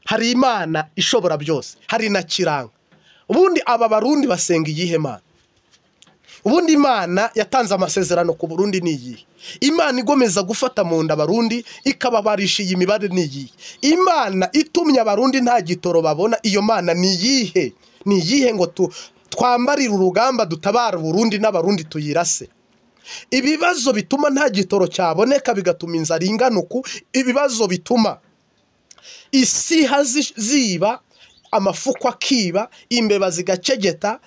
Hari Imana ishobora byose, hari na kiranga. Ubundi aba Barundi basenga iyihe Mana? Ubundi Imana yatanze amasezerano ku Burundi ni iyihe? Imana igomeza gufata mu nda Abarundi ikababarisha iyi mibare ni iyihe? Imana itumye Abarundi nta gitoro babona, iyo Mana ni iyihe? Ni iyihe ngo twambarire urugamba dutabara Burundi n'Abarundi tuyirase? Ibibazo bituma nta gitoro cyaboneka bigatuma inzara ingana uku, ibibazo bituma isiha ziba, amafuko akiba, imbeba zigacegeta,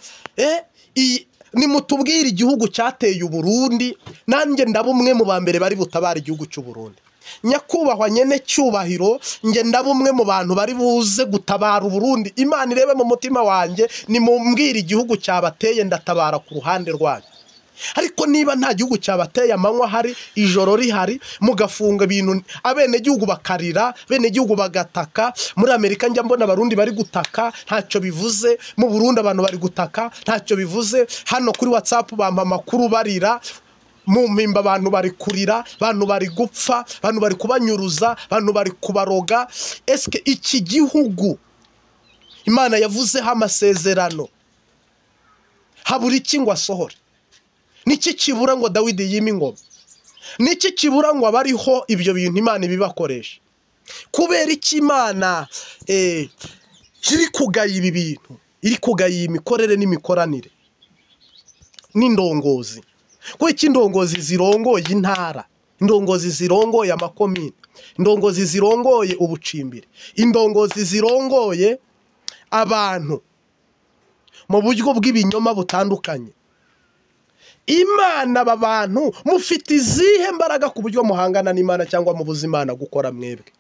nimutubwire igihugu cyateye Uburundi, nanjye ndaba umwe mu ba mbere bari butabara igihugu cy'u Burundi. Nyakubahwa nyene cyubahiro, nge ndaba umwe mu bantu bari buze gutabara Uburundi. Imana irebe mu mutima wanjye, nimumbwire igihugu cyabateye ndatabara ku ruhande rwanyu. Ariko niba nta gihugu cyabateye, amanywa hari ijoro rihari, mugafunga ibintu, abenegihugu bakarira, abenegihugu bagataka. Muri Amerika njya mbona Abarundi bari gutaka ntacyo bivuze, mu Burundi abantu bari gutaka ntacyo bivuze, hano kuri WhatsApp bampa amakuru barira, mu mpimba abantu bari kurira, abantu bari gupfa, abantu bari kubanyuruza, abantu bari kubaroga. Eske iki gihugu Imana yavuzeho amasezerano habura iki ngo asohore? Niki kibura ngo Dawidi yime ingoma? Niki kibura ngo abariho ibyo bintu Imana ibibakoresha? Kubera iki Imana iri kugaya ibi bintu, iri kugaya iyi mikorere n'imikoranire n'indongozi? Kuko iki indongozi zirongoye intara, indongozi zirongoye amakomine, indongozi zirongoye ubucimbire, indongozi zirongoye abantu mu buryo bw'ibinyoma butandukanye. Imana aba bantu mufite izihe mbaraga ku buryo muhangana n'Imana cyangwa mubuza Imana gukora mwebwe?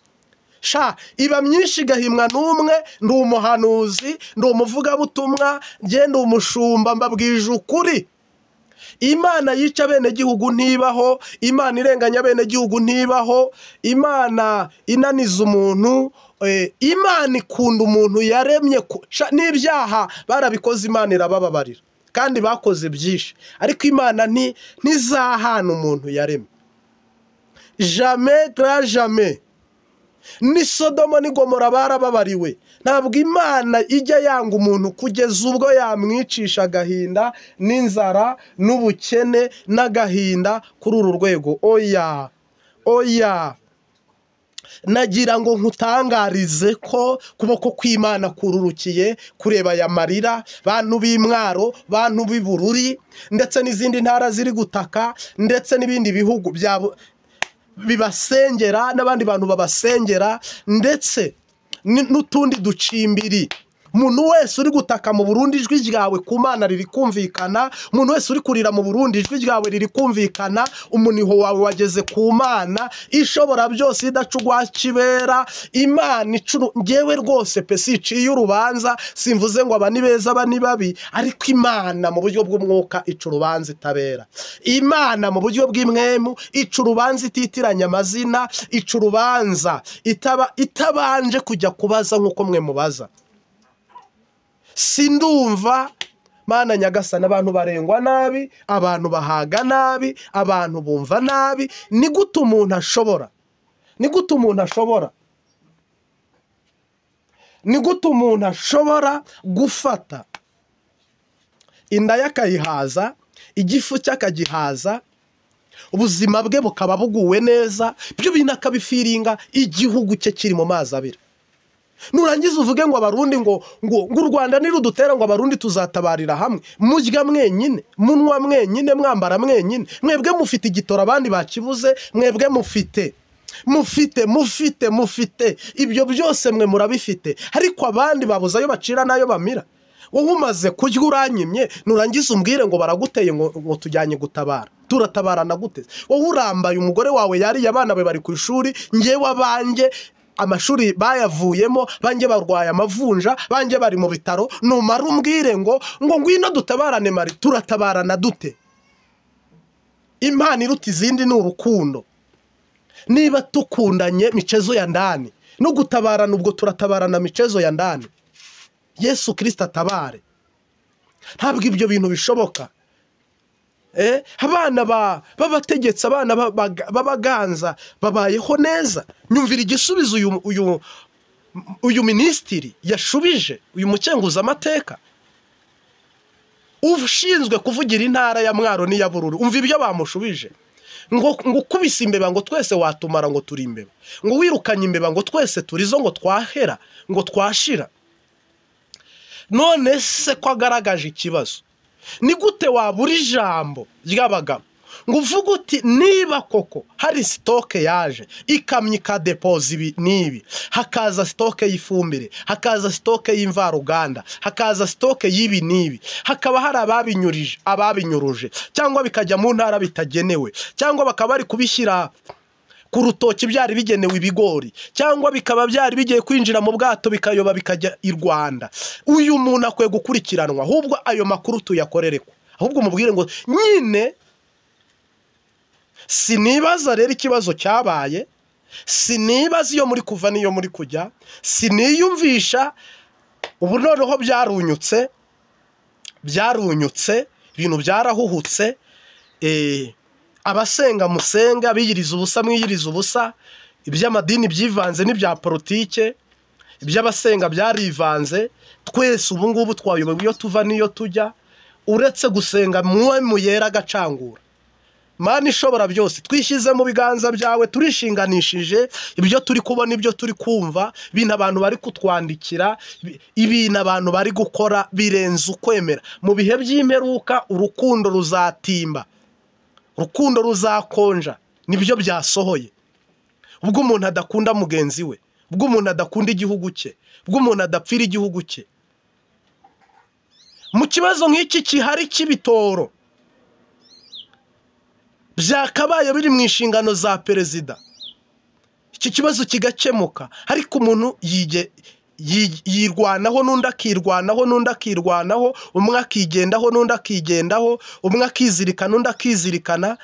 Sha iba myinshi igahimwa n'umwe. Ndi umuhanuzi, ndi umuvugabutumwa, nge ndi umushumba, mbabwije ukuri. Imana yica abenegihugu ntibaho, Imana irenganya abenegihugu ntibaho, Imana inaniza umuntu, Imana ikunda umuntu yaremye. N'ibyaha barabikoze Imana irabababarira, kandi bakoze byinshi, ariko Imana ntizahana umuntu yaremye. Jamais grand jamais. Ni Sodoma ni Gomora barababariwe. Ntabwo Imana ijya yanga umuntu kugeza ubwo yamwicisha agahinda n'inzara n'ubukene n'agahinda kuri uru rwego. Oya, oya. Nagira ngo nkutangarize ko kuboko kw'Imana kururukiye kureba aya marira, bantu b'Imwaro, bantu b'Ibururi, ndetse n'izindi ntara ziri gutaka, ndetse n'ibindi bihugu byabo bibasengera n'abandi bantu babasengera, ndetse n'utundi ducimbiri. Umuntu wese uri gutaka mu Burundi ijwi ryawe ku Mana riri kumvikana, umuntu wese uri kurira mu Burundi ijwi ryawe riri kumvikana, umuniho wawe wageze ku Mana ishobora byose idacugwa kibera. Imana icuru ngewe rwose pe siciye urubanza, simvuze ngo aba ni beza aba ni babi, ariko Imana mu buryo bw'umwuka ica urubanza itabera. Imana mu buryo bw'imwemu ica urubanza ititiranya amazina, ica urubanza itabanje kujya kubaza nk'uko mwe mubaza. Sindumva Mana nyagasana, abantu barengwa nabi, abantu bahaga nabi, abantu bumva nabi. Ni gute umuntu ashobora? Ni gute umuntu ashobora? Ni gute umuntu ashobora gufata inda yakayihaza, igifu cyakagihaza, ubuzima bwe bukaba buguwe neza, byo bintu akabifiringa igihugu cye kiri mu mazi abira? Nurangiza uvuge ngo Abarundi ngo ngo u Rwanda nirudutera ngo Abarundi tuzatabarira hamwe. Murya mwenyine, munwa mwenyine, mwambara mwenyine, mwebwe mufite igitora abandi bakibuze, mwebwe mufite mufite mufite mufite ibyo byose mwe murabifite, ariko abandi babuze ayo bacira nayo bamira. Wowe umaze kurya uranyimye, nurangiza umbwire ngo baraguteye ngo tujyanye gutabara. Turatabarana gute? Wowe urambaye, umugore wawe yariye, abana be bari ku ishuri, ngewe abanjye amashuri bayavuyemo, banjye barwaye amavunja, banjye bari mu bitaro. Numara umbwire ngo ngwino dutabarane mari, turatabarana dute? Imana iruta izindi ni urukundo. Niba tukundanye michezo ya ndani, no gutabarana ubwo turatabarana michezo ya ndani. Yesu Kristo atabare. Ntabwo ibyo bintu bishoboka. Abana babategetsi, abana babaganza babayeho neza. Nyumvira igisubizo uyu Uyu minisitiri yashubije uyu mukenguza amateka ushinzwe kuvugira intara ya Mwaro n'iya Bururi, umva ibyo bamushubije ngo ukubise imbeba ngo twese watumara, ngo turi imbeba, ngo wirukanye imbeba ngo twese turizo, ngo twahera, ngo twashira. None se ko agaragaje ikibazo, ni gute wabura ijambo ry'abagabo ngo uvuge uti niba koko hari stock yaje ikamyo ikadepoza ibi n'ibi, hakaza stock y'ifumbire, hakaza stock y'imvaruganda, hakaza stock y'ibi n'ibi, hakaba hari ababinyurije, ababinyuruje, cyangwa bikajya mu ntara bitagenewe, cyangwa bakaba bari kubishyira ku rutoki byari bigenewe ibigori, cyangwa bikaba byari bigiye kwinjira mu bwato bikayoba bikajya i Rwanda. Uyu muntu akwiye gukurikiranwa, ahubwo ayo makuru tuyakorereko, ahubwo mubwire ngo nyine sinibaza rero ikibazo cyabaye, sinibaza iyo muri kuva n'iyo muri kujya, siniyumvisha. Ubu noneho byarunyutse, byarunyutse, ibintu byarahuhutse. Abasenga musenga, biyiriza ubusa mwiyiriza ubusa, iby'amadini byivanze n'ibya politike, iby'abasenga byarivanze. Twese ubu ngubu twayobewe iyo tuva n'iyo tujya, uretse gusenga mwe muyera agacangura. Mana ishobora byose, twishyize mu biganza byawe, turishinganishije ibyo turi kubona, ibyo turi kumva, ibintu abantu bari kutwandikira, ibintu abantu bari gukora birenze ukwemera. Mu bihe by'imperuka urukundo ruzatimba, urukundo ruzakonja, nibyo byasohoye. Ubwo umuntu adakunda mugenzi we, ubwo umuntu adakunda igihugu cye, ubwo umuntu adapfira igihugu cye. Mu kibazo nk'iki kihari cy'ibitoro byakabaye biri mu inshingano za perezida, iki kibazo kigakemuka, ariko umuntu yirwanaho n'undi akirwanaho n'undi akirwanaho, umwe akigendaho n'undi akigendaho, umwe akizirikana undi akizirikana.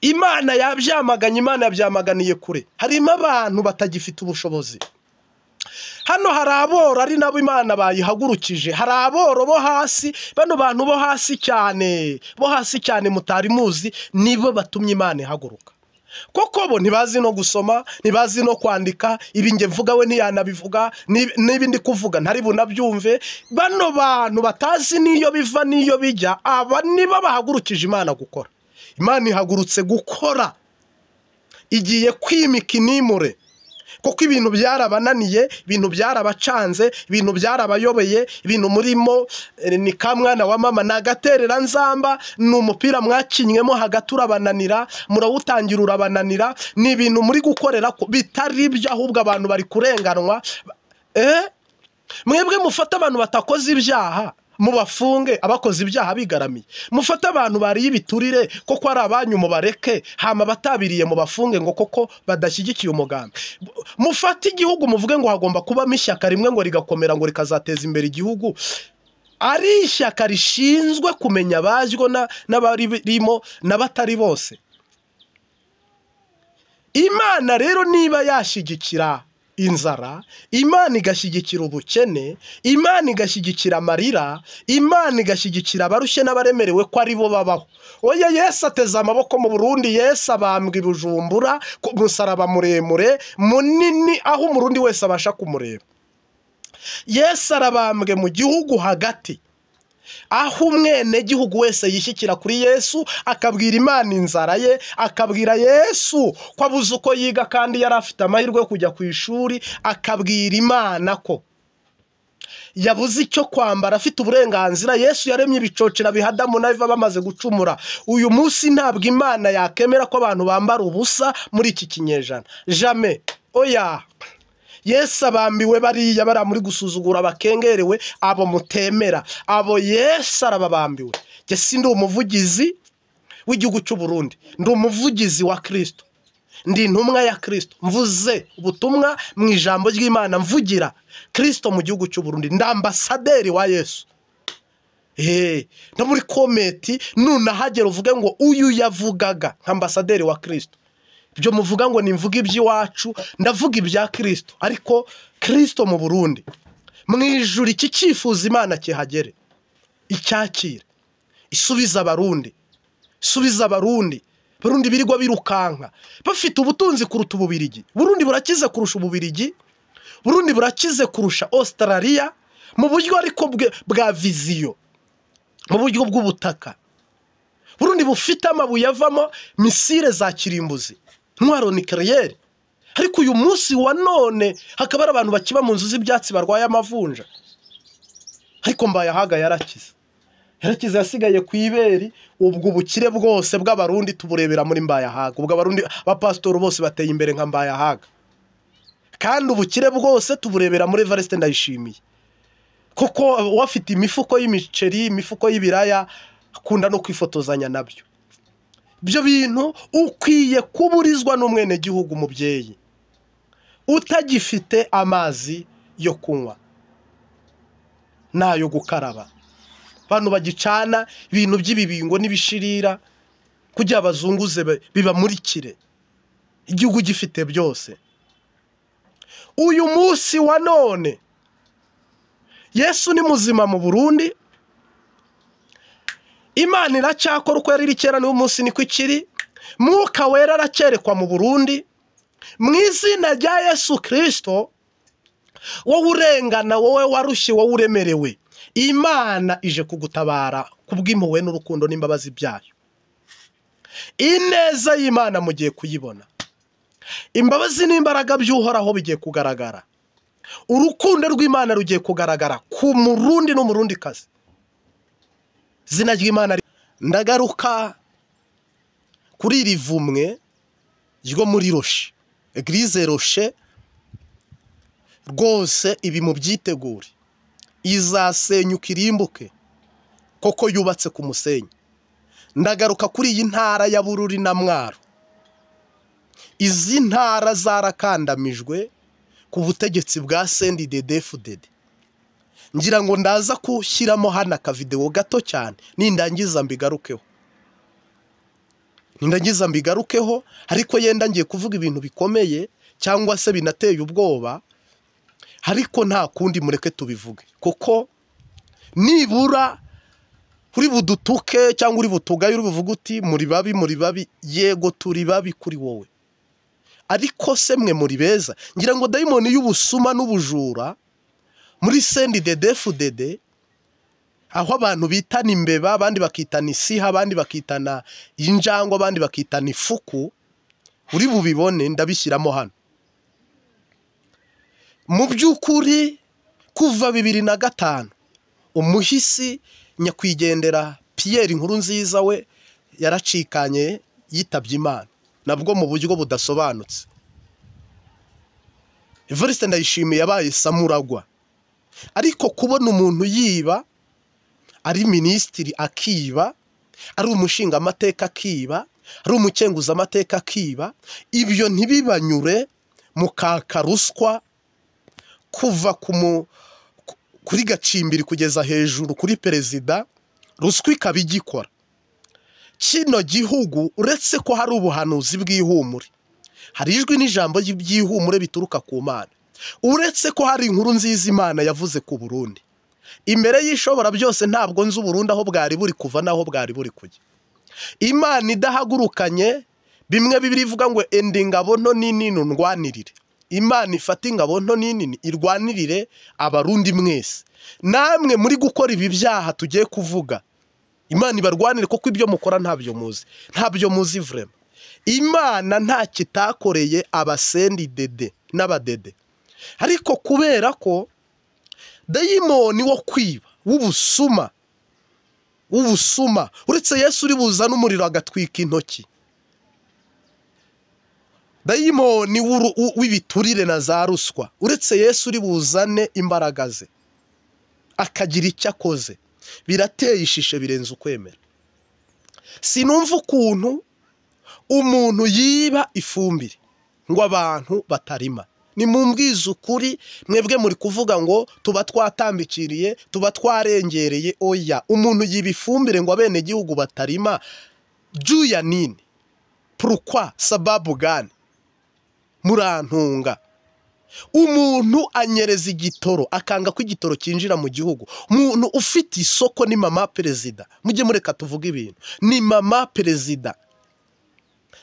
Imana yabyamaganye, Imana yabyamaganiye kure. Harimo abantu batagifite ubushobozi. Hano hari aboro, ari nabo Imana bayihagurukije, hari aboro bo hasi, bano bantu bo hasi cyane, bo hasi cyane mutari muzi, nibo batumye Imana ihaguruka. Koko bo ntibazi no gusoma, ntibazi no kwandika, ibi nge mvuga we ntiyanabivuga, nibi ndi kuvuga ntari bunabyumve. Bano bantu batazi niyo biva niyo bijya, aba nibo bahagurukije Imana gukora. Imana ihagurutse gukora, igiye kwimika inimure, kuko ibintu byarabananiye, ibintu byarabacanze, ibintu byarabayobeye, ibintu murimo ni kamwana wa mama, ni agaterera nzamba, ni umupira mwakinywemo hagati urabananira, murawutangira urabananira, ni ibintu muri gukorera bitari byo, ahubwo abantu bari kurenganwa. Mwebwe mufata abantu batakoze ibyaha mubafunge, abakoze ibyaha bigaramiye, mufate abantu bariye ibiturire koko ari abanyu mubareke, hama batabiriye mubafunge ngo koko badashyigikiye umugambi. Mufate igihugu muvuge ngo hagomba kubamo ishyaka rimwe ngo rigakomera ngo rikazateza imbere igihugu, ari ishyaka rishinzwe kumenya abajyo n'abarimo n'abatari bose. Imana rero niba yashyigikira inzara, Imana igashyigikira ubukene, Imana igashyigikira amarira, Imana igashyigikira abarushye n'abaremerewe ko ari bo babaho. Oya, Yesu ateze amaboko mu Burundi, Yesu abambwa i Bujumbura ku musaraba muremure munini aho umurundi wese abasha kumureba. Yesu arabambwe mu gihugu hagati, aho umwenegihugu wese yishyikira kuri Yesu, akabwira Imana inzara ye, akabwira Yesu ko abuze uko yiga kandi yari afite amahirwe yo kujya ku ishuri, akabwira Imana ko yabuze icyo kwambara afite uburenganzira. Yesu yaremye ibicocera biha Adamu na Eva bamaze gucumura. Uyu munsi ntabwo Imana yakemera ko abantu bambara ubusa muri iki kinyejana, jamais. Oya, Yesu abambiwe bariya bari muri gusuzugura bakengerewe, abo mutemera, abo Yesu arababambiwe. Jye si ndi umuvugizi w'igihugu cy'u Burundi, ndi umuvugizi wa Kristo, ndi intumwa ya Kristo, mvuze ubutumwa mu ijambo ry'Imana, mvugira Kristo mu gihugu cy'u Burundi, ndi ambasaderi wa Yesu. No muri kometi nunahagera uvuge ngo uyu yavugaga nka ambasaderi wa Kristo. Ibyo muvuga ngo nimvuga iby'iwacu, ndavuga ibya Kristo, ariko Kristo mu Burundi. Mu ijuru iki cyifuzo Imana kihagere, icyakire, isubiza Abarundi, isubiza Abarundi. Burundi birirwa birukanka bafite ubutunzi kuruta Ububirigi. Burundi burakize kurusha Ububirigi. Burundi burakize kurusha Australia mu buryo ariko bwa viziyo, mu buryo bw'ubutaka. Burundi bufite amabuye avamo misile za kirimbuzi, intwaro nucléaire. Ariko uyu munsi wa none hakaba hari abantu bakiba mu nzu z'ibyatsi barwaye amavunja. Ariko Mbayahaga yarakize, yarakize, yasigaye ku iberi. Ubwo ubukire bwose bw'Abarundi tuburebera muri Mbayahaga. Ubwo Abarundi abapasitori bose bateye imbere nka Mbayahaga, kandi ubukire bwose tuburebera muri Evariste Ndayishimiye, kuko uwafite imifuko y'imiceri, imifuko y'ibiraya, akunda no kwifotozanya nabyo. Ibyo bintu ukwiye kuburizwa n'umwenegihugu mubyeyi utagifite amazi yo kunywa n'ayo gukaraba. Abantu bagicana ibintu by'ibibingo n'ibishirira kugira abazunguze bibamurikire, igihugu gifite byose. Uyu munsi wa none Yesu ni muzima mu Burundi, Imana iracyakora uko yari iri kera n'uyu munsi niko ikiri. Mwuka Wera aracyerekwa mu Burundi mu izina rya Yesu Kristo. Wowe urengana, wowe warushye, wowe uremerewe, Imana ije kugutabara kubw'impuhwe n'urukundo n'imbabazi byayo. Ineza y'Imana mugiye kuyibona, imbabazi n'imbaraga by'Uhoraho bigiye kugaragara, urukundo rw'Imana rugiye kugaragara ku Murundi n'Umurundikazi. Izina ry'Imana. Ndagaruka kuri iri vumwe ryo muri Rocher, Église Rocher. Rwose ibi mubyitegure, izasenyuka irimbuke koko yubatse ku musenyi. Ndagaruka kuri iyi ntara ya Bururi na Mwaro. Izi ntara zarakandamijwe ku butegetsi bwa CNDD-FDD. Ngira ngo ndaza gushyiramo hano akavidewo gato cyane, nindangiza mbigarukeho, nindangiza mbigarukeho. Ariko yenda ngiye kuvuga ibintu bikomeye cyangwa se binateye ubwoba, ariko nta kundi, mureke tubivuge, kuko nibura uri budutuke cyangwa uri butugaye, uri buvuge uti muri babi, muri babi. Yego, turi babi kuri wowe, ariko se mwe muri beza? Ngira ngo dayimoni y'ubusuma n'ubujura muri CNDD-FDD, aho abantu bitana imbeba, abandi bakitana isiha, abandi bakitana injangwe, abandi bakitana ifuku, uri bubibone, ndabishyiramo hano. Mu by'ukuri kuva 2005 umuhisi nyakwigendera Pierre Nkurunziza we yaracikanye, yitabye Imana nabwo mu buryo budasobanutse. Evariste Ndayishimiye yabaye samuragwa. Ariko kubona umuntu yiba, ari minisitiri akiba, ari umushingamateka akiba, ari umukenguzamateka akiba, ibyo ntibibanyure, mukaka ruswa kuva kuri gacimbiri kugeza hejuru kuri perezida, ruswa ikaba igikora kino gihugu. Uretse ko hari ubuhanuzi bw'ihumure, hari ijwi n'ijambo ry'ihumure bituruka ku Mana, uretse ko hari inkuru nziza Imana yavuze ku Burundi, imbere y'Ishobora byose ntabwo nzi Uburundi aho bwari buri kuva n'aho bwari buri kujya. Imana idahagurukanye bimwe Bibiliya ivuga ngo enda ingabo nto n'inini undwanirire. Imana ifata ingabo nto n'inini irwanirire Abarundi mwese, namwe muri gukora ibi byaha tugiye kuvuga. Imana ibarwanire, kuko ibyo mukora ntabyo muzi, ntabyo muzi vraiment. Imana nta kitakoreye abaCNDD n'abadede, ariko kubera ko dayimoni wo kwiba, w'ubusuma, w'ubusuma, uretse Yesu uri buzane umuriro agatwika intoki, dayimoni w'ibiturire na za ruswa, uretse Yesu uri buzane imbaraga ze akagira icyo akoze, birateye ishishe, birenze ukwemera. Sinumva ukuntu umuntu yiba ifumbire ngo abantu batarima. Ni mumbwize ukuri, mwebwe muri kuvuga ngo tuba twatambikiriye, tuba twarengereye. Oya, umuntu yiba ifumbire ngo abenegihugu batarima, juu ya nini? Pourquoi? Sababu gani? Murantunga. Umuntu anyereza igitoro, akanga ko igitoro cyinjira mu gihugu. Umuntu ufite isoko ni mama perezida. Mujye mureka tuvuge ibintu. Ni mama perezida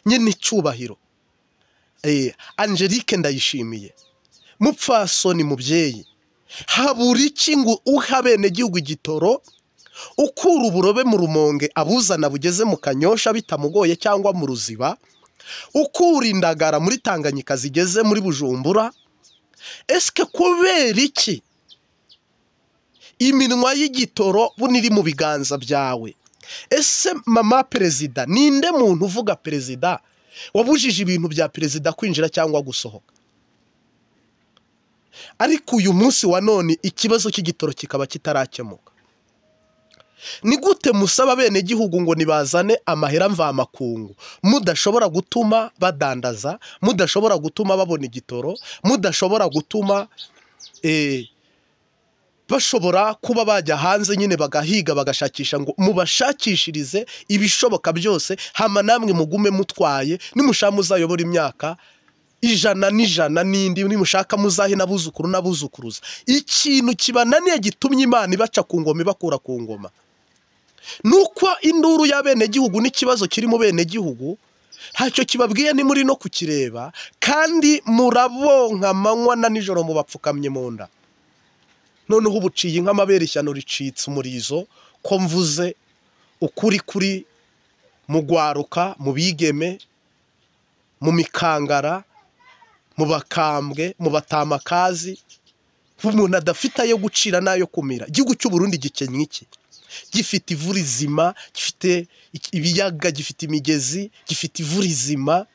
nyine icyubahiro, Angelique Ndayishimiye. Mupfasoni mubyeyi, habura iki ngo uhe abenegihugu igitoro, ukura uburobe mu Rumonge abuzana bugeze mu Kanyosha bitamugoye cyangwa mu Ruziba, ukura indagara muri Tanganyika zigeze muri Bujumbura? Eske kubera iki iminwa y'igitoro buno iri mu biganza byawe? Ese mama perezida, ninde muntu uvuga perezida wabujije ibintu bya perezida kwinjira cyangwa gusohoka? Ariko uyu munsi wa none ikibazo cy'igitoro kikaba kitarakemuka. Ni gute musaba abenegihugu ngo nibazane amahera mvamakungu, mudashobora gutuma badandaza, mudashobora gutuma babona igitoro, mudashobora gutuma bashobora kuba bajya hanze nyine bagahiga bagashakisha, ngo mubashakishirize ibishoboka byose, hama namwe mugume mutwaye, nimushaka muzayobora imyaka 100 n'ijana n'indi, nimushaka muzahe n'abuzukuru n'abuzukuruza. Ikintu kibananiye gitumye Imana ibaca ku ngoma ibakura ku ngoma, nuko induru y'abenegihugu n'ikibazo kiri mu benegihugu ntacyo kibabwiye, ni muri no kukireba, kandi murabonka amanywa na nijoro mubapfukamye mu nda. Noneho ubuciye nk'amabere ishyano ricitse umurizo, ko mvuze ukuri kuri mugwaruka, mu bigeme, mu mikangara, mu bakambwe, mu batamakazi, umuntu adafite ayo gucira n'ayo kumira. Igihugu cy'u Burundi gikennye iki? Gifite ivu rizima, gifite ibiyaga, gifite imigezi, gifite ivu rizima,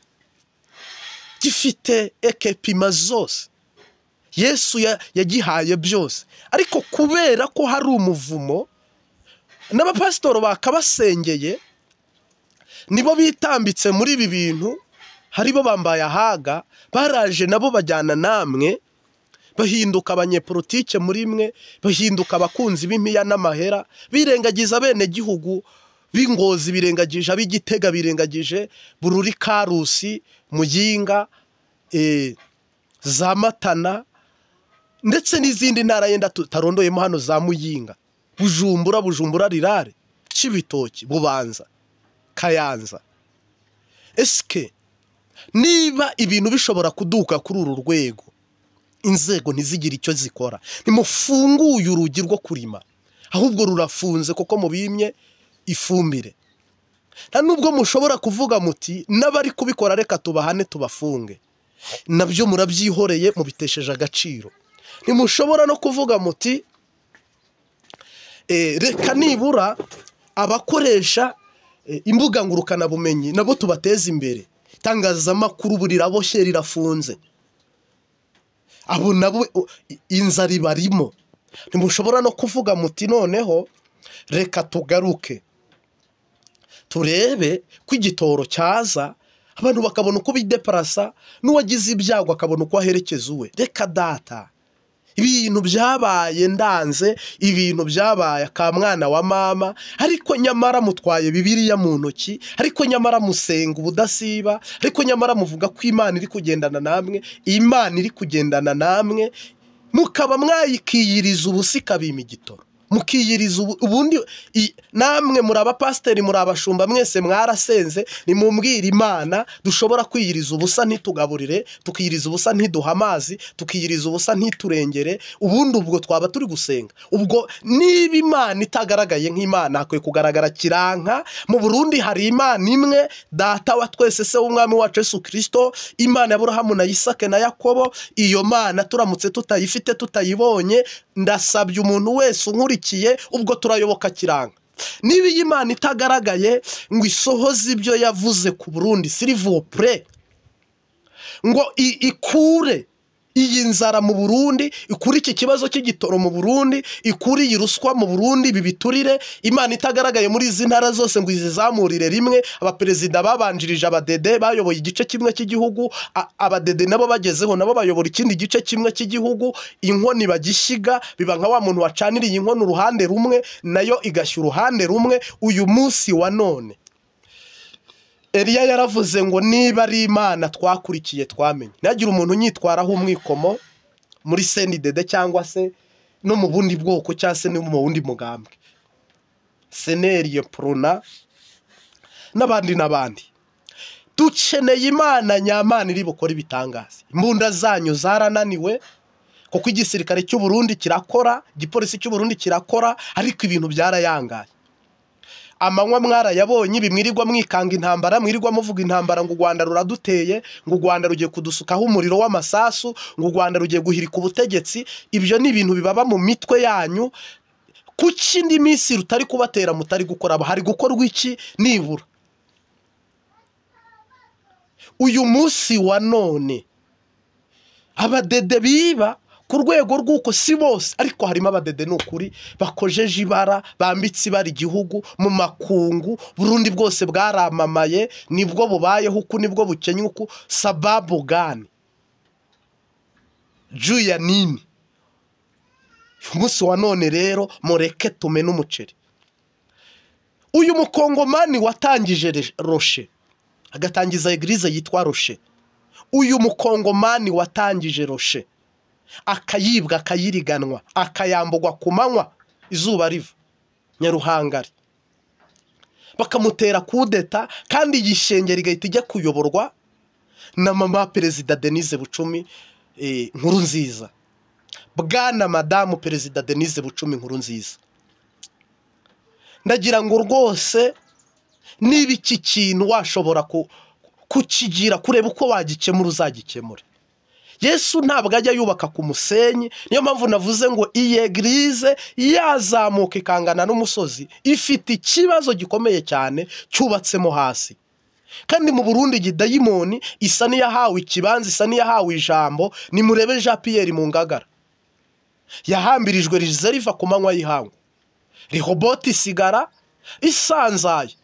gifite ekepima zose. Yesu yagihaye byose. Ariko kubera ko hari umuvumo n'abapasitoro bakabasengeye, nibo bitambitse muri ibi bintu, haribo bambaye ahaga, baraje nabo bajyana namwe, bahinduka abanyepolitike muri mwe, bahinduka abakunzi b'impiya n'amahera, birengagiza abenegihugu b'Ingozi, birengagije ab'Igitega, birengagije Bururi, Karusi, Muyinga, za Matana, ndetse n'izindi ntara yenda tutarondoyemo hano, za Muyinga, Bujumbura, Bujumbura Rirare, Cibitoki, Bubanza, Kayanza. Eske niba ibintu bishobora kuduka kuri uru rwego, inzego ntizigire icyo zikora, nimufunguye urugi rwo kurima, ahubwo rurafunze kuko mubimye ifumbire. Nta nubwo mushobora kuvuga muti n'abari kubikora reka tubahane tubafunge, nabyo murabyihoreye mubitesheje agaciro. Ntimushobora no kuvuga muti reka nibura abakoresha imbuga ngurukanabumenyi nabo tubateze imbere. Itangazamakuru ubu riraboshye rirafunze, abo nabo inzara ibarimo. Ntimushobora no kuvuga muti noneho reka tugaruke turebe ko igitoro cyaza, abantu bakabona uko bideparasa, n'uwagize ibyago akabona uko aherekeza uwe. Reka data, ibintu byabaye ndanze, ibintu byabaye akamwana wa mama, ariko nyamara mutwaye Bibiliya mu ntoki, ariko nyamara musenga ubudasiba, ariko nyamara muvuga ko Imana iri kugendana namwe, Imana iri kugendana namwe, mukaba mwayikiyiriza ubusa ikabima igitoro, mukiyiriza ubundi. Namwe muri abapasiteri, muri abashumba, mwese mwarasenze, nimumbwire Imana dushobora kwiyiriza ubusa ntitugaburire, tukiyiriza ubusa ntiduha amazi, tukiyiriza ubusa ntiturengere, ubundi ubwo twaba turi gusenga? Ubwo niba Imana itagaragaye nk'Imana, hakwiye kugaragara kiranka. Mu Burundi hari Imana imwe, data wa twese, se w'umwami wacu Yesu Kristo, Imana ya Aburahamu na Isaka na Yakobo. Iyo Mana turamutse tutayifite, tutayibonye, ndasabye umuntu wese unkurikiye, ubwo turayoboka kiranga. Niba iyi Imana itagaragaye ngo isohoze ibyo yavuze ku Burundi, s'il vous plaît, ngo ikure iyi nzara mu Burundi, ikure iki kibazo cy'igitoro mu Burundi, ikure iyi ruswa mu Burundi, bibiturire. Imana itagaragaye muri izi ntara zose ngo izizamurire rimwe. Abaperezida babanjirije abadede bayoboye igice kimwe cy'igihugu, abadede nabo bagezeho nabo bayobora ikindi gice kimwe cy'igihugu. Inkoni bagishyiga biba nka wa muntu wacaniriye inkono uruhande rumwe, nayo igashya uruhande rumwe. Uyu munsi wa none Eliya yaravuze ngo niba ari Imana twakurikiye twamenye. Ntihagire umuntu unyitwaraho umwikomo muri CNDD cyangwa se no mu bundi bwoko cyangwa se no mu bundi mugambwe, Seneriye, Prona n'abandi n'abandi. Dukeneye Imana nyamana iri bukore ibitangaza. Imbunda zanyu zarananiwe. Kuko igisirikare cy'u Burundi kirakora, igipolisi cy'u Burundi kirakora, ariko ibintu byarayangaye. Amanywa mwarayabonye, ibi mwirirwa mwikanga intambara, mwirirwa muvuga intambara ngo u Rwanda ruraduteye, ngo u Rwanda rugiye kudusukaho umuriro w'amasasu, ngo u Rwanda rugiye guhirika ubutegetsi. Ibyo ni ibintu bibaba mu mitwe yanyu. Kuki indi minsi rutari kubatera mutari gukora? Hari gukorwa iki nibura? Uyu munsi wa none abadede biba ku rwego rw'uko si bose, ariko harimo abadede n'ukuri bakojeje ibara, bambitse ibara igihugu mu makungu. Burundi bwose bwaramamaye, nibwo bubayeho uku, nibwo bukenye uku. Sababu gani? Juu ya nini? Umunsi wa none rero mureke tumene umuceri. Uyu mukongomani watangije Rocher, agatangiza eglise yitwa Rocher. Uyu mukongomani watangije Rocher akayibwa, akayiriganwa, akayambugwa ku manywa izuba riva Nyaruhangari, bakamutera kudeta, kandi igishengero igahita ijya kuyoborwa na mama Perezida Denise Bucumi Nkurunziza. Bwana madamu Perezida Denise Bucumi Nkurunziza, ndagira ngo rwose niba iki kintu washobora kukigira, kureba uko wagikemura uzagikemure. Yesu ntabwo ajya yubaka ku musenyi. Niyo mpamvu navuze ngo iyi eglise yazamuka ikangana n'umusozi, ifite ikibazo gikomeye cyane cyubatsemo hasi. Kandi mu Burundi gidayimoni isa n'iyahawe ikibanza, isa n'iyahawe ijambo. Nimurebe Jean Pierre mu Ngagara, yahambirijwe rize riva ku manywa y'ihangu, Rehoboti isigara isanzaye.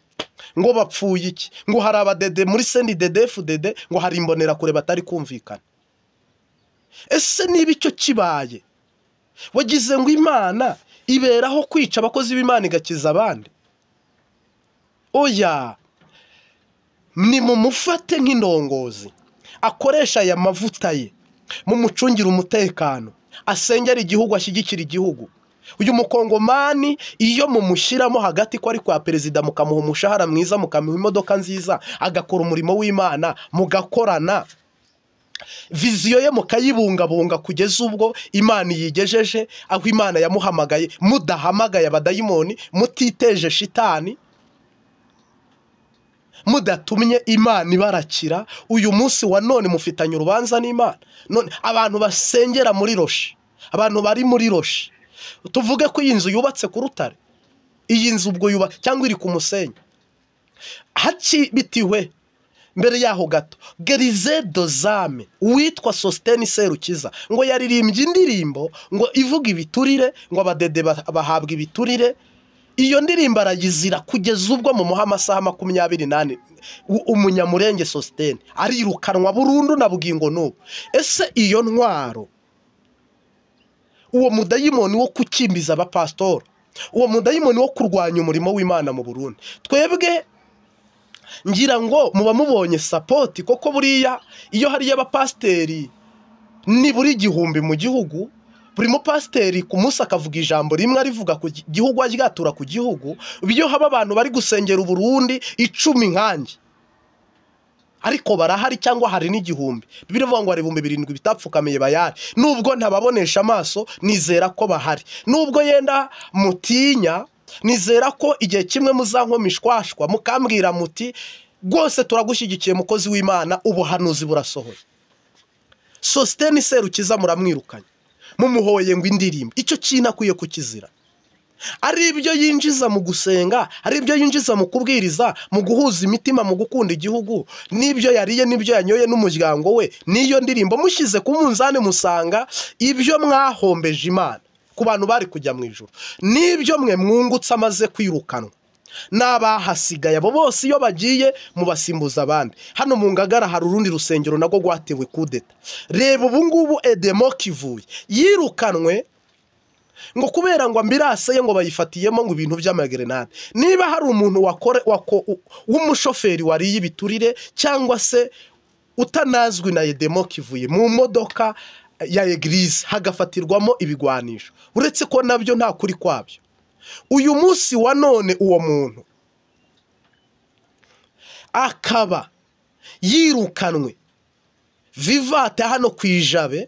Ngo bapfuye iki? Ngo hari abadede muri CNDD-FDD, ngo hari imbonerakure batari kumvikana. Ese niba icyo kibaye, wagize ngo Imana iberaho kwica abakozi b'Imana igakiza abandi? Oya, ni mumufate nk'indongozi, akoresha aya mavuta ye, mumucungire umutekano, asengera igihugu, ashyigikira igihugu. Uyu mukongomani iyo mumushyiramo hagati ko ari kwa perezida, mukamuha umushahara mwiza, mukamuha imodoka nziza, agakora umurimo w'Imana, mugakorana, viziyo ye mukayibungabunga kugeza ubwo Imana yigejeje aho Imana yamuhamagaye, mudahamagaye abadayimoni, mutiteje shitani, mudatumye Imana ibarakira. Uyu munsi wa none mufitanye urubanza n'Imana. None abantu basengera muri Rocher, abantu bari muri Rocher, tuvuge ko iyi nzu yubatse ku rutare, iyi nzu ubwo yuba cyangwa iri ku musenyi, hakibitiwe mbere yaho gato Gerize Dozame uwitwa Sostene Serukiza ngo yaririmbye indirimbo ngo ivuga ibiturire, ngo abadede bahabwa ibiturire. Iyo ndirimbo arayizira kugeza ubwo mu muha amasaha 24 umunyamurenge Sostene arirukanwa burundu na bugingo n'ubu. Ese iyo ntwaro, uwo mudayimoni wo kukimbiza abapasitoro, uwo mudayimoni wo kurwanya umurimo w'Imana mu Burundi, twebwe ngira ngo muba mubonye sapoti, koko buriya iyo hariyo abapasiteri nibura 1000 mu gihugu, buri mupasiteri ku munsi akavuga ijambo rimwe arivuga ku gihugu, aryatura ku gihugu. Iyo haba abantu bari gusengera Uburundi 10 nkanjye, ariko barahari cyangwa hari n'1000, Bibiliya ivuga ngo hari 7000 bitapfukamiye bayari. Nubwo ntababonesha amaso, nizera ko bahari. Nubwo yenda mutinya, nizera ko igihe kimwe muzankomishwashwa mukambwira muti rwose turagushyigikiye mukozi w'Imana, ubuhanuzi burasohoye. Sostene Serukiza muramwirukanye, mumuhoye ngo indirimbo. Icyo kintu akwiye kukizira. Ari ibyo yinjiza mu gusenga, ari ibyo yinjiza mu kubwiriza, mu guhuza imitima, mu gukunda igihugu, n'ibyo yariye n'ibyo yanyoye n'umuryango we, n'iyo ndirimbo mushyize ku munzani musanga ibyo mwahombeje Imana ku bantu bari kujya mu ijuru, n'ibyo mwe mwungutse amaze kwirukanwa n'abahasigaye abo bose iyo bagiye mubasimbuza abandi. Hano mu Ngagara hari urundi rusengero nagwo rwatewe kudeta. Reba ubu ngubu Edemo Kivuye yirukanwe ngo kubera ngo ambirase ye ngo bayifatiyemo ngo ibintu by'amagerenade. Niba hari umuntu w'umushoferi wariye ibiturire cyangwa se utanazwi na Edemo Kivuye mu modoka ya eglise hagafatirwamo ibigwanisho, uretse ko nabyo nta kuri kwabyo, uyu munsi wa none uwo muntu akaba yirukanwe vivate hano ku Ijabe,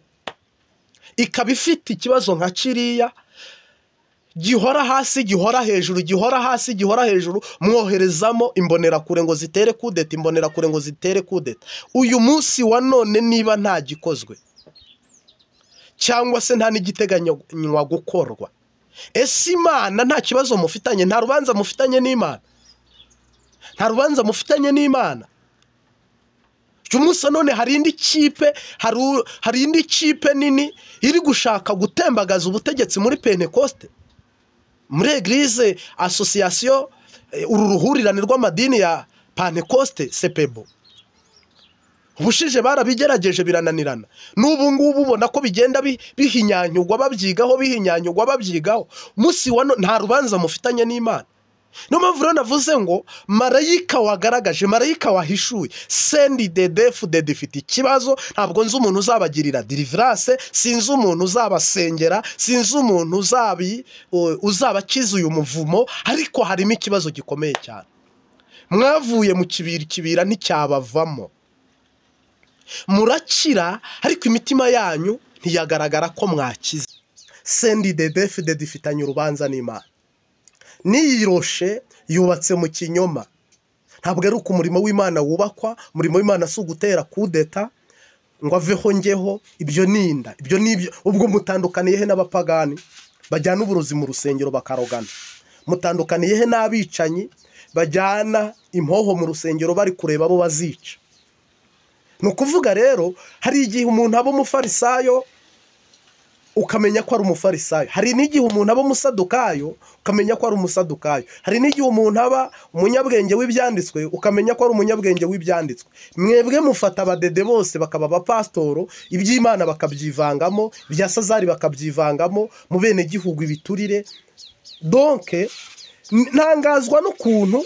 ikaba ifite ikibazo nka kiriya gihora hasi gihora hejuru, gihora hasi gihora hejuru, mwoherezamo imbonerakure ngo zitere kudeta, imbonerakure ngo zitere kudeta. Uyu munsi wa none niba nta gikozwe cyangwa se nta n'igiteganywa gukorwa, ese Imana nta kibazo mufitanye? Nta rubanza mufitanye n'Imana? Nta rubanza mufitanye n'Imana? Uyu munsi none hari indi kipe, hari indi kipe nini iri gushaka gutembagaza ubutegetsi muri Pentecoste, muri Eglise Association, uru ruhurirane rw'amadini ya Pentecoste Sepebo. Ubushije barabigerageje birananirana, n'ubu ngubu ubona ko bigenda bihinyanyugwa, babyigaho, bihinyanyugwa, babyigaho. Munsi wa nta rubanza mufitanye n'Imana. Niyo mpamvu rero navuze ngo marayika wagaragaje, marayika wahishuye, CNDD-FDD ifite ikibazo. Ntabwo nzi umuntu uzabagirira deliverance, sinzi umuntu uzabasengera, sinzi umuntu uzabakiza uyu muvumo, ariko harimo ikibazo gikomeye cyane. Mwavuye mu kibira, ikibira nticyabavamo, murakira, ariko imitima yanyu ntiyagaragara ko mwakize. CNDD-FDD ifitanye urubanza n'Imana. Niyiroshe yubatse mu kinyoma. Ntabwo ari uko umurimo w'Imana wubakwa. Umurimo w'Imana si ugutera kudeta ngo aveho ngeho, ibyo ni inda, ibyo ni ibyo. Ubwo mutandukaniye he n'abapagani bajyana uburozi mu rusengero bakarogana? Mutandukaniye he n'abicanyi bajyana impoho mu rusengero bari kureba abo bazica? Ni ukuvuga rero hari igihe umuntu aba umufarisayo ukamenya ko ari umufarisayo, hari n'igihe umuntu aba umusadukayo ukamenya ko ari umusadukayo, hari n'igihe umuntu aba umunyabwenge w'ibyanditswe ukamenya ko ari umunyabwenge w'ibyanditswe. Mwebwe mufata abadede bose bakaba abapasitoro, iby'Imana bakabyivangamo, ibya Sazari bakabyivangamo, mu bene gihugu ibiturire. Donke ntangazwa n'ukuntu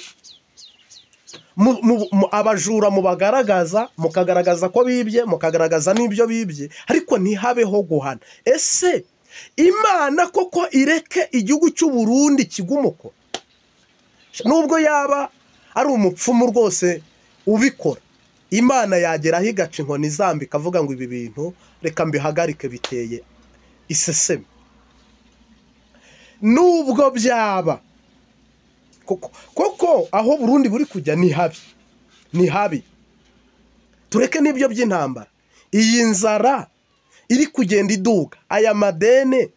abajura mubagaragaza, mukagaragaza ko bibye, mukagaragaza n'ibyo bibye, ariko ntihabeho guhana. Ese Imana koko ireke igihugu cy'u Burundi kigumuko? Nubwo yaba ari umupfumu rwose ubikora, Imana yageraho igaca inkoni izamba ikavuga ngo ibi bintu reka mbihagarike, biteye iseseme. Nubwo byaba koko aho Burundi buri kujya ni habi, ni habi. Tureke n'ibyo by'intambara, iyi nzara iri kugenda iduga, aya madene,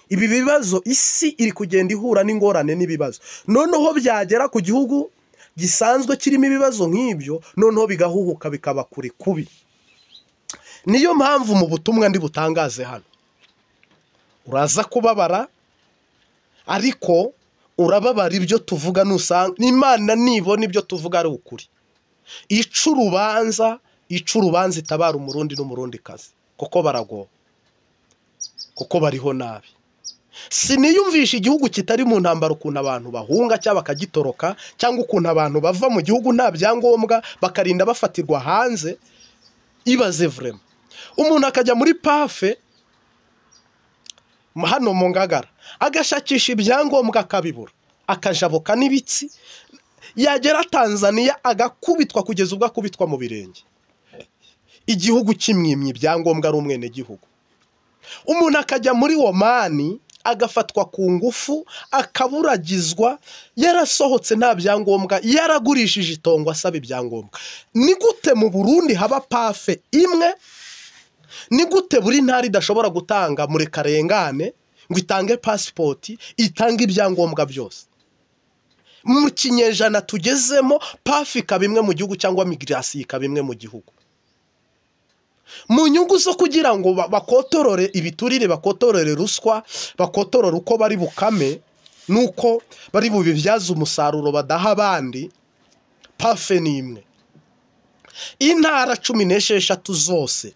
ibi bibazo isi iri kugenda ihura n'ingorane n'ibibazo. Noneho byagera ku gihugu gisanzwe kirimo ibibazo nk'ibyo, noneho bigahuhuka bikaba kure kubi. Niyo mpamvu mu butumwa ndi butangaze hano, uraza kubabara, ariko urababara ibyo tuvuga nusanga Imana nibona ibyo tuvuga ari ukuri. Ica urubanza, ica urubanza itabara umurundi n'umurundi kazi, kuko baragowe, kuko bariho nabi. Siniyumvisha igihugu kitari mu ntambara ukuntu abantu bahunga cyangwa bakagitoroka, cyangwa ukuntu abantu bava mu gihugu nta byangombwa bakarinda bafatirwa hanze. Ibaze vraiment, umuntu akajya muri pafe hano mu Ngagara agashakisha ibyangombwa akabibura, akajabuka n'ibitsi, yagera Tanzania agakubitwa kugeza ubwo akubitwa mu birenge. Igihugu kimwimye ibyangombwa ari umwenegihugu. Umuntu akajya muri Omani agafatwa ku ngufu, akaburagizwa, yarasohotse nta byangombwa, yaragurishije itongo asaba ibyangombwa. Ni gute mu Burundi haba pafe imwe? Ni gute buri ntara idashobora gutanga murekarengane ngo itange pasipoti, itange ibyangombwa byose? Mu kinyejana tugezemo pafe ikaba imwe mu gihugu, cyangwa migirasiyo ikaba imwe mu gihugu. Mu nyungu zo kugira ngo bakotorore ibiturire, bakotorore ruswa, bakotorore uko bari bukame nuko bari bubibyaze umusaruro badaha abandi, pafe ni imwe. Intara 16 zose,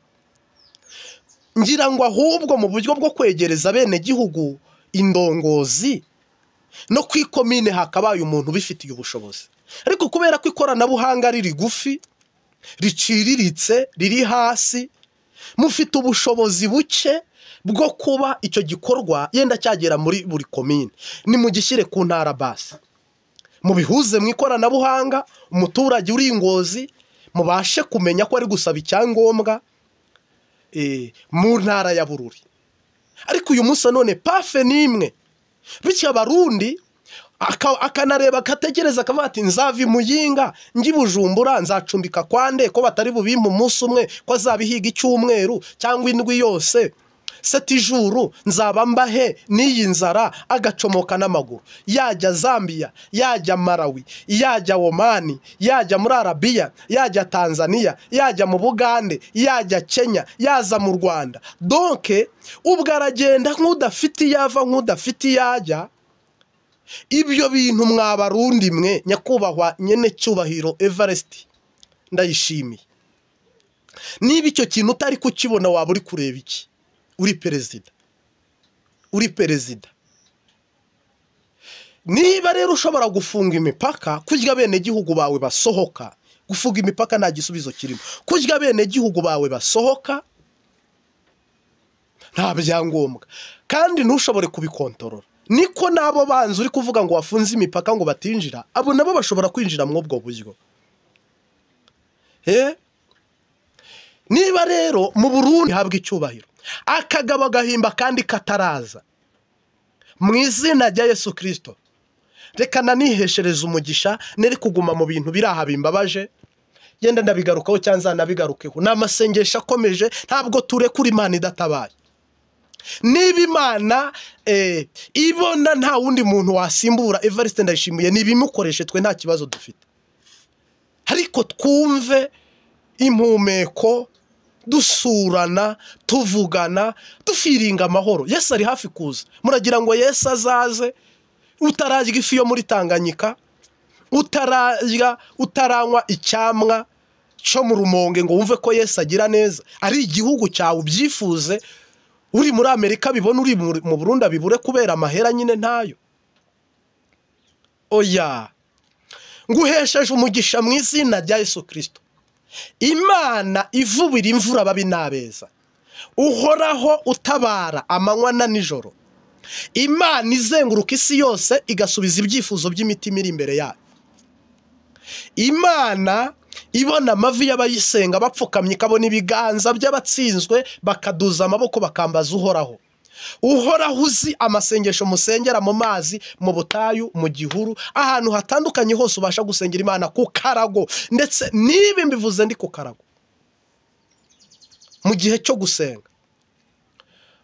ngira ngo ahubwo mu buryo bwo kwegereza bene gihugu indongozi, no kwikomine hakabaye umuntu ubifitiye ubushobozi. Ariko kubera ko ikoranabuhanga riri gufi, riciriritse, riri hasi, mufite ubushobozi buke bwo kuba icyo gikorwa yenda cyagera muri buri komine. Nimugishyire ku ntara basi, mubihuze mu ikoranabuhanga, umuturage uri Ngozi mubashe kumenya ko ari gusaba icyangombwa mu ntara ya Bururi. Ariko uyu munsi none pafe ni imwe. Bityo Abarundi akanareba akatekereza akavuga ati nzava Muyinga njye Bujumbura nzacumbika kwande ko batari bubimpe umunsi umwe, ko azabihiga icyumweru cyangwa indwi yose, setijuru nzaba mbahe n'iyi nzara. Agacomoka n'amaguru, yajya Zambia, yajya Malawi, yajya Omani, yajya muri Arabiya, yajya Tanzania, yajya mu Bugande, yajya Kenya, yaza mu Rwanda. Donc ubwo aragenda nk'udafite iyo ava, nk'udafite iyo ajya. Ibyo bintu mwabarundi mwe, nyakubahwa nyene cyubahiro Evariste Ndayishimiye, niba icyo kintu utari kukibona waba uri kureba iki? Uri perezida, uri perezida. Niba rero ushobora gufunga imipaka kurya bene gihugu bawe basohoka, gufunga imipaka nta gisubizo kirimo, kurya bene gihugu bawe basohoka nta byangombwa kandi ntushobore kubikontorora, niko nabo banzi uri kuvuga ngo wafunze imipaka ngo batinjira, abo nabo bashobora kwinjira muri ubwo buryo. Niba rero mu Burundi habwa icyubahiro, akagabo gahimba kandi kataraza, mu izina rya Yesu Kristo, reka naniheshereza umugisha, nere kuguma mu bintu biraha bimbabaje, genda ndabigarukaho cyangwa nzanabigarukeho. Ni amasengesho akomeje, ntabwo turekura Imana idatabaye. Niba Imana ibona nta wundi muntu wasimbura Evariste Ndayishimiye, nibimukoreshe, twe nta kibazo dufite. Ariko twumve impumeko, dusurana, tuvugana, dufiringa amahoro. Yesu ari hafi kuza. Muragira ngo Yesu azaze utararya ifi yo muri Tanganyika, utararya, utaranywa icyamwa cyo mu Rumonge ngo wumve ko Yesu agira neza? Ari igihugu cyawe ubyifuze, uri muri Amerika bibona, uri mu Burundi bibure kubera amahera nyine ntayo. Oya, nguhesheje umugisha mu izina rya Yesu Kristo. Imana ivubira imvura ababi n'abeza, uhoraho utabara amanywa na nijoro, Imana izenguruka isi yose igasubiza ibyifuzo by'imitima iri imbere yayo, Imana ibona amavi y'abayisenga bapfukamye, ikabona ibiganza by'abatsinzwe bakaduza amaboko bakambaza Uhoraho. Uhoraho uzi amasengesho musengera mu mazi, mu butayu, mu gihuru, ahantu hatandukanye hose ubasha gusengera Imana ku karago. Ndetse niba mbivuze ndi ku karago, mu gihe cyo gusenga,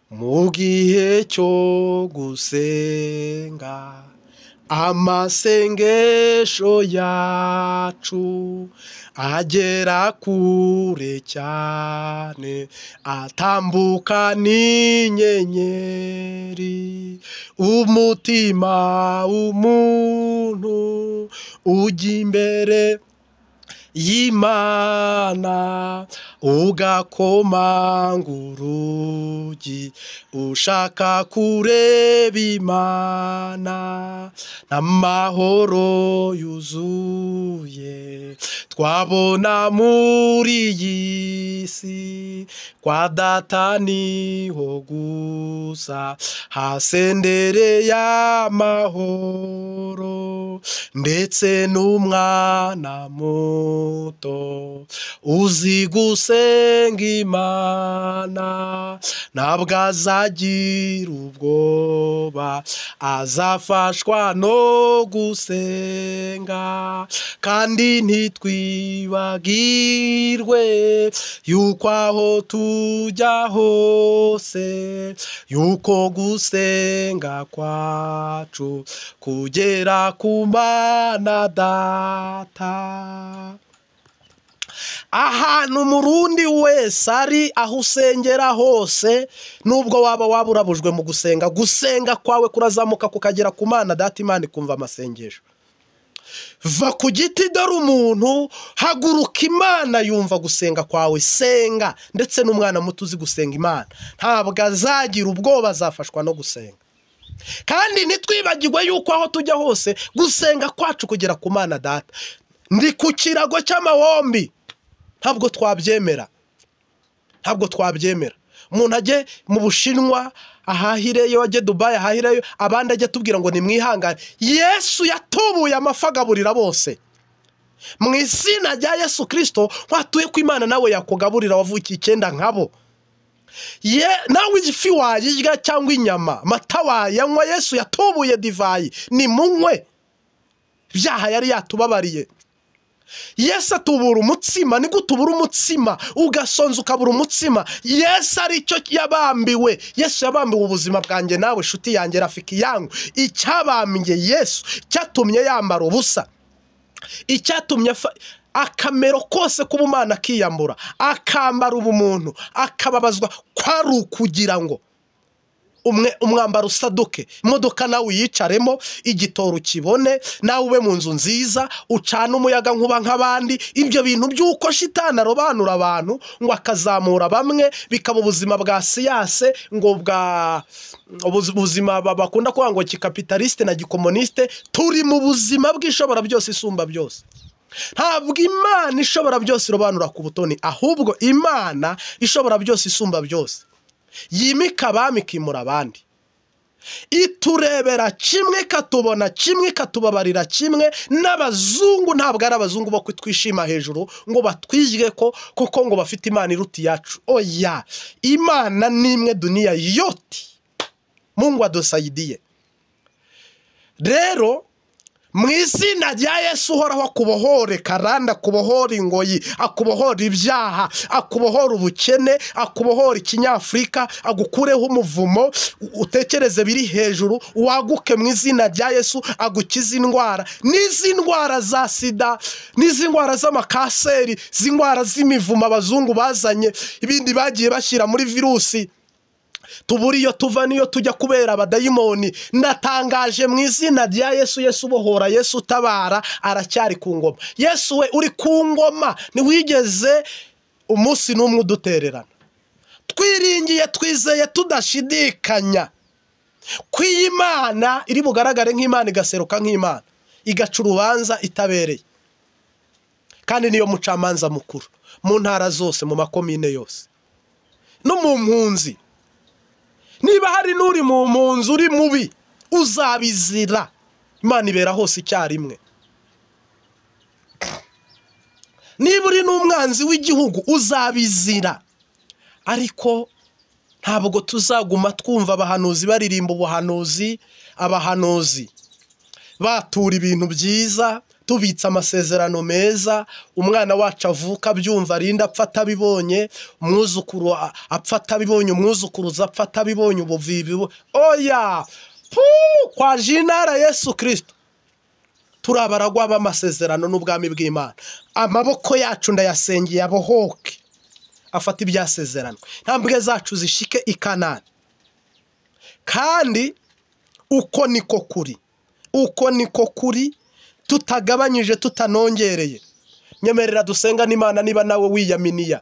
mu gihe cyo gusenga, amasengesho yacu agera kure cyane, atambuka n'inyenyeri, umutima w'umuntu ujya imbere y'Imana, ugakomanga urugi ushaka kureba Imana, n'amahoro yuzuye twabona muri iyi si, kwa Data niho gusa hasendereye amahoro, ndetse n'umwana muto uzi gusenga Imana, ntabwo azagira ubwoba, azafashwa no gusenga, kandi ntitwibagirwe yuko aho tujya hose, yuko gusenga kwacu kugera ku Mana Data. Ahantu Umurundi wese ari, aho usengera hose, nubwo waba waburabujwe mu gusenga, gusenga kwawe kurazamuka kukagera ku Mana Data, Imana ikumva amasengesho. Va ku giti dore umuntu, haguruka, Imana yumva gusenga kwawe, senga. Ndetse n'umwana muto uzi gusenga Imana ntabwo azagira ubwoba, azafashwa no gusenga. Kandi ntitwibagirwe yuko aho tujya hose gusenga kwacu kugera ku Mana Data. Ndi ku kirago cy'amahombi, ntabwo twabyemera, ntabwo twabyemera. Umuntu ajye mu Bushinwa ahahireyo, ajye Dubai ahahireyo, abandi ajye tubwira ngo nimwihangane. Yesu yatubuye amafi agaburira bose. Mu izina rya Yesu Kristo watuye ku Imana nawe yakugaburira, wavukiye icyenda nkabo. Ye nawe ifi wayirya cyangwa inyama, mata wayanywa, Yesu yatubuye divayi, nimunywe. Ibyaha yari yatubabariye. Yesu atubura umutsima, ni gute ubura umutsima ugasonza ukabura umutsima? Yesu aricyo yabambiwe. Yesu yabambiwe ubuzima bwanjye nawe shuti yanjye, rafiki yangu. Icyabambye Yesu, cyatumye yambara ubusa, icyatumye akamero kose k'ubumana akiyambura, akambara ubumuntu, akababazwa, kwari ukugira ngo umwambaro usaduke, imodoka nawe uyicaremo, igitoro ukibone, nawe ube mu nzu nziza, ucane umuyaga nkuba nk'abandi. Ibyo bintu by'uko shitani arobanura abantu ngo akazamura bamwe, bikaba ubuzima bwa siyase, ngo bwa ubuzima bakunda kuvuga ngo kikapitaliste na gikomuniste. Turi mu buzima bw'ishobora byose isumba byose. Ntabwo Imana ishobora byose irobanura ku butoni, ahubwo Imana ishobora byose isumba byose yimika abami ikimura abandi, iturebera kimwe, ikatubona kimwe, ikatubabarira kimwe. N'abazungu ntabwo ari abazungu bo kutwishima hejuru ngo batwige ko kuko ngo bafite Imana iruta iyacu. Oya, Imana ni imwe dunia yote, Mungu adusaidie. Rero mu izina rya Yesu uhoraho akubohore karanda, akubohore ingoyi, akubohore ibyaha, akubohore ubukene, akubohore ikinyafurika, agukureho umuvumo, utekereze biri hejuru, waguke mu izina rya Yesu, agukize indwara, n'izi ndwara za sida, n'izi ndwara z'amakaseri, izi ndwara z'imivumo abazungu bazanye, ibindi bagiye bashyira muri virusi, tubura iyo tuva niyo tujya kubera abadayimoni. Ndatangaje mu izina rya Yesu, Yesu ubohora, Yesu utabara, aracyari ku ngoma. Yesu we uri ku ngoma, ntiwigeze umunsi n'umwe udutererana. Twiringiye, twizeye tudashidikanya ko iyi Imana iri bugaragare nk'Imana, igaseruka nk'Imana, igaca urubanza itabereye, kandi niyo mucamanza mukuru mu ntara zose, mu makomine yose, no mu mpunzi. Niba hari n'uri mu mpunzi uri mubi, uzabizira. Imana ibera hose icyarimwe. Niba uri n'umwanzi w'igihugu, uzabizira. Ariko ntabwo tuzaguma twumva abahanuzi baririmba ubuhanuzi, abahanuzi batura ibintu byiza, tubitse amasezerano meza, umwana wacu avuka abyumva, arinda apfa atabibonye, umwuzukuru apfa atabibonye, umwuzukuruza apfa atabibonye, ubuvivi. Oya, pu kwa jinara Yesu Kristo turabaragwa b'amasezerano n'ubwami bw'Imana. Amaboko yacu ndayasengeye abohoke, afata ibyasezerano, intambwe zacu zishike i Kanani. Kandi uko niko kuri, uko niko kuri, tutagabanyije tutanongereye. Nyemerera dusenga n'Imana. Niba nawe wiyaminiya,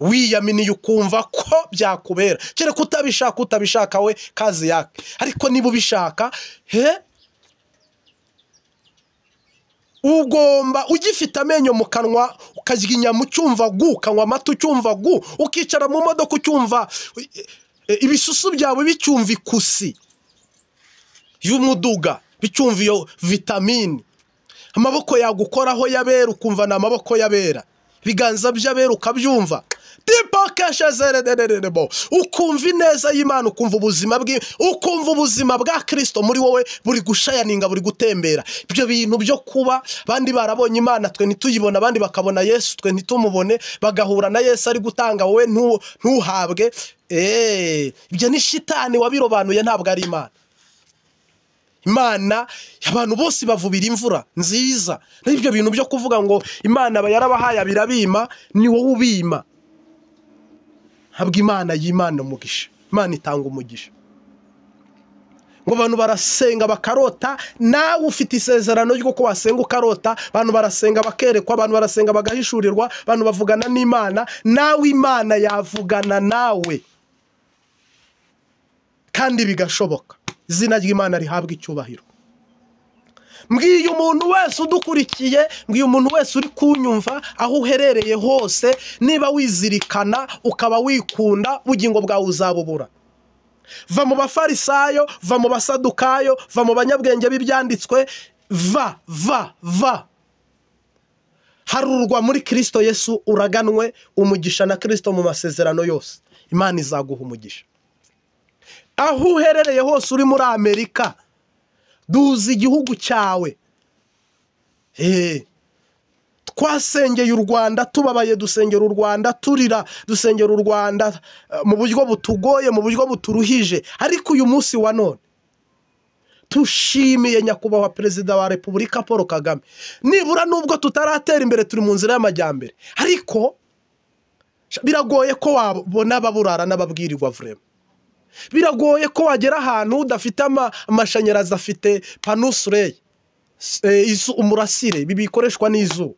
wiyaminiye ukumva ko byakubera, kereka utabishaka, utabishaka we kazi yake. Ariko niba ubishaka, he ugomba ugifite amenyo mu kanwa, ukarya inyama ucyumva gu, ukanywa amata ucyumva gu, ukicara mu modoka ucyumva ibisusu byawe bicyumva ikusi y'umuduga, bicyumva iyo vitamini, amaboko yagukoraho yabera ukumva ni amaboko yabera, ibiganza by'abera ukabyumva, ukumva ineza y'Imana, ukumva ubuzima bwe, ukumva ubuzima bwa Kristo muri wowe buri gushayaninga, buri gutembera. Ibyo bintu byo kuba abandi barabonye Imana twe ntituyibone, abandi bakabona Yesu twe ntitumubone, bagahura na Yesu ari gutanga wowe ntuhabwe, ibyo ni shitani wabirobanuye, ntabwo ari Imana. Imana abantu bose bavubira imvura nziza. N'ibyo bintu byo kuvuga ngo Imana yarabahaye birabima, ni wowe ubima. Ntabwo Imana yimana umugisha, Imana itanga umugisha. Ngo abantu barasenga bakarota, nawe ufite isezerano ry'uko wasenga ukarota. Abantu barasenga bakerekwa, abantu barasenga bagahishurirwa, abantu bavugana n'Imana, nawe Imana yavugana nawe kandi bigashoboka. Izina ry'Imana rihabwa icyubahiro. Mbwiye umuntu wese udukurikiye, mbwiye umuntu wese uri kunyumva aho uherereye hose, niba wizirikana ukaba wikunda, ubugingo bwawe uzabubura. Va mu bafarisayo, va mu basadukayo, va mu banyabwenge b'ibyanditswe, va va va. Harurwa muri Kristo Yesu, uraganwe umugisha na Kristo mu masezerano yose. Imana izaguha umugisha. Aho uherereye hose uri muri Amerika, duza igihugu cyawe. Twasengeye u Rwanda tubabaye, dusengera u Rwanda turira, dusengera u Rwanda mu buryo butugoye, mu buryo buturuhije. Ariko uyu munsi wa none tushimiye nyakubahwa Perezida wa Repubulika Paul Kagame. Nibura nubwo tutaratera imbere turi mu nzira y'amajyambere, ariko biragoye ko wabona ababurara n'ababwirirwa vrema. Biragoye ko wagera ahantu udafite amashanyarazi, afite panusureye, umurasire, ibi bikoreshwa n'izuba.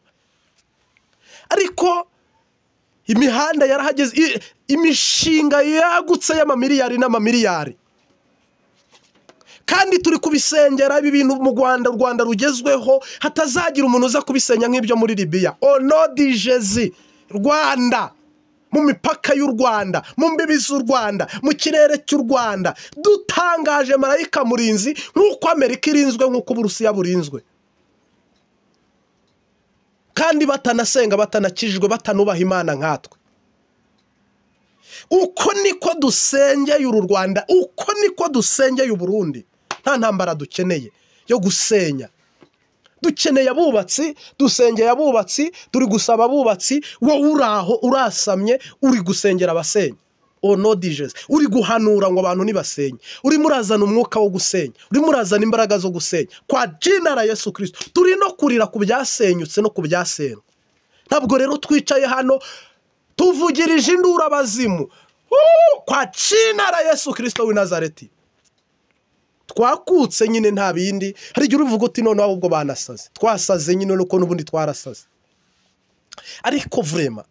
Ariko imihanda yarahageze, imishinga yagutse y'amamiliyari n'amamiliyari. Kandi turi kubisengera ibi bintu mu Rwanda, u Rwanda rugezweho, hatazagira umuntu uza kubisenya nk'ibyo muri Libya. Onodi Jezi, Rwanda, mu mipaka y'u Rwanda, mu mbibi z'u Rwanda, mu kirere cy'u Rwanda, dutangaje marayika murinzi nk'uko Amerika irinzwe, nk'uko Uburusiya burinzwe. Kandi batanasenga, batanakijijwe, batanubaha Imana nkatwe. Uko niko dusengeye uru Rwanda, uko niko dusengeye Burundi. Nta ntambara dukeneye yo gusenya. Dukeneye abubatsi, dusengeye abubatsi, turi gusaba abubatsi. Wowe uraho urasamye, uri gusengera abasenya. Onodijeze, uri guhanura ngo abantu nibasenye, uri murazana umwuka wo gusenya, uri murazana imbaraga zo gusenya kwa jina la Yesu Kristo. Turi no kurira ku byasenyutse no ku byasenywe. Ntabwo rero twicaye hano tuvugirije induru abazimu kwa jina la Yesu Kristo w'i Nazareti. Twakutse nyine, nta bindi. Hari igihe uruvuga uti none ahubwo banasaze. Twasaze nyine nuko n'ubundi twarasaze. Ariko vrema,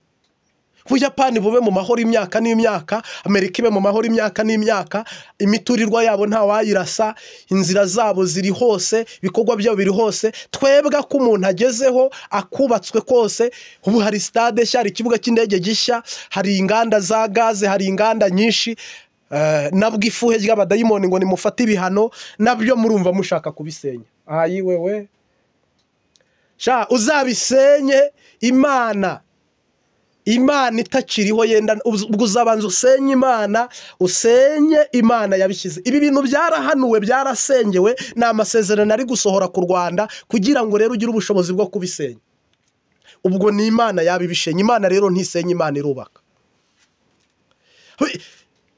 Buyapani bube mu mahoro imyaka n'imyaka, Amerika ibe mu mahoro imyaka n'imyaka, imiturirwa yabo nta wayirasa, inzira zabo ziri hose, ibikorwa byabo biri hose. Twebwe ko umuntu agezeho akubatswe kose, ubu hari stade nshya, hari ikibuga cy'indege gishya, hari inganda za gaze, hari inganda nyinshi. Nabwo ifuhe ry'abadayimoni ngo nimufate ibihano, nabyo murumva mushaka kubisenya. Ayi wewe, sha uzabisenye Imana. Imana itakiriho yenda, ubwo uzabanza usenye Imana, usenye Imana yabishyize. Ibi bintu byarahanuwe, byarasengewe, ni amasezerano ari gusohora ku Rwanda kugira ngo rero ugire ubushobozi bwo kubisenya. Ubwo ni Imana yabibishenye. Imana rero ntisenya, Imana irubaka.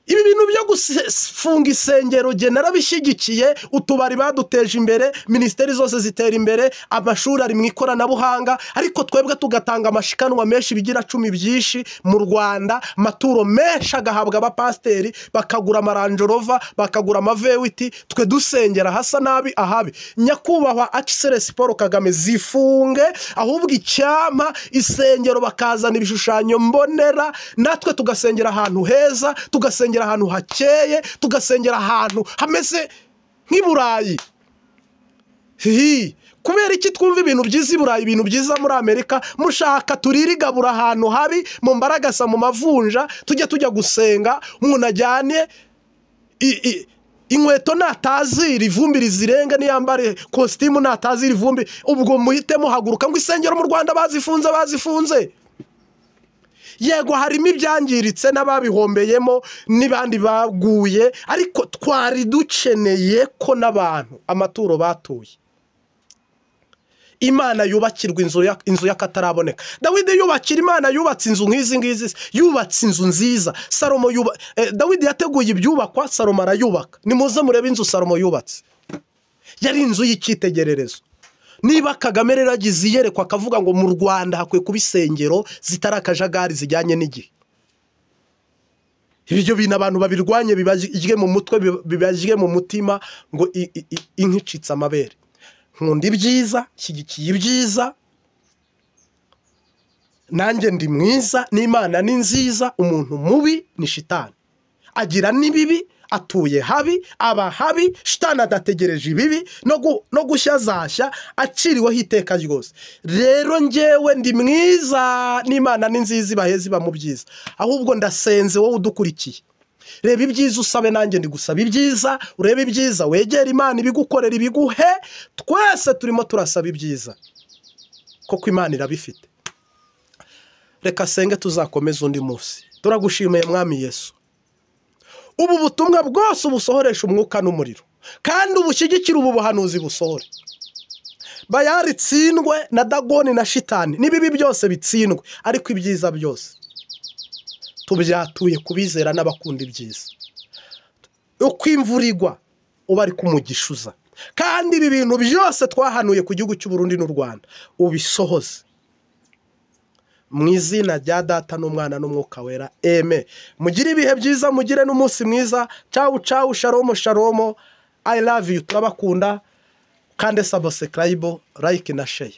Ibi bintu byo gufunga isengero jye narabishyigikiye. Utubari baduteje imbere, minisiteri zose zitera imbere, amashuri ari mu ikoranabuhanga, ariko twebwe tugatanga amashikanwa menshi, bigira 10 byinshi mu Rwanda, amaturo menshi agahabwa abapasiteri, bakagura amaranjorova, bakagura amavewiti, twe dusengera hasa nabi ahabi. Nyakubahwa Excellency Paul Kagame, zifunge ahubwo icyama isengero bakazana ibishushanyo mbonera, natwe tugasengera ahantu heza, tugasengera ahantu hakeye, tugasengera ahantu hameze nk'i Burayi. Kubera iki twumva ibintu byiza i Burayi, ibintu byiza muri Amerika, mushaka turirigabura ahantu habi, mu mbaragasa, mu mavunja, tujye tujya gusenga, umuntu ajyane inkweto natazira ivumbi rizirenga, niyambare kositimu natazira ivumbi, ubwo muhite muhaguruka ngo isengero mu Rwanda bazifunze, bazifunze. Yego harimo ibyangiritse n'ababihombeyemo n'ibandi baguye, ariko twari dukeneye ko n'abantu amaturo batuye Imana yubakirwa inzu y'akataraboneka. Dawidi yubakira Imana, yubatse inzu nk'izi ngizi, yubatse inzu nziza. Salomo Dawidi yateguye ibyubakwa, Salomo arayubaka. Nimuze murebe inzu Salomo yubatse, yari inzu y'icyitegererezo. Niba Kagame rero agize iyerekwa akavuga ngo mu Rwanda hakwiye kuba isengero zitari akajagari zijyanye n'igihe, ibyo bintu abantu babirwanye, bibajye mu mutwe, bibajye mu mutima, ngo inka icitse amabere. Nkunda ibyiza, shyigikiye ibyiza, nanjye ndi mwiza, n'Imana ni nziza. Umuntu mubi ni shitani, agira n'ibibi, atuye habi, aba habi. Shitani adategereje ibibi no gushya zashya, aciriweho iteka ryose. Rero njyewe ndi mwiza, n'Imana ni nziza, ibaheze iba mu byiza. Ahubwo ndasenze wowe udukurikiye, reba ibyiza usabe, nanjye ndi gusaba ibyiza. Urebe ibyiza, wegere Imana ibigukorera, ibiguhe. Twese turimo turasaba ibyiza koko Imana irabifite. Reka senge tuzakomeza undi munsi. Turagushimiye Mwami Yesu. Ubu butumwa bwose ubusohoresha umwuka n'umuriro, kandi ubushyigikire ubu buhanuzi busohore. Bayari itsindwe na Dagoni na Shitani n'ibibi byose bitsindwe, ariko ibyiza byose tubyatuye kubizera n'abakunda ibyiza. Uko imvura igwa uba ari kumugishuza, kandi ibi bintu byose twahanuye ku gihugu cy'u Burundi n'u Rwanda ubisohoze mu izina rya Data n'Umwana n'Umwuka Wera, amen. Mugire ibihe byiza, mugire n'umunsi mwiza. Cawu cawu, shalomo shalomo, I love you, turabakunda. Kandi subscribe, like na share.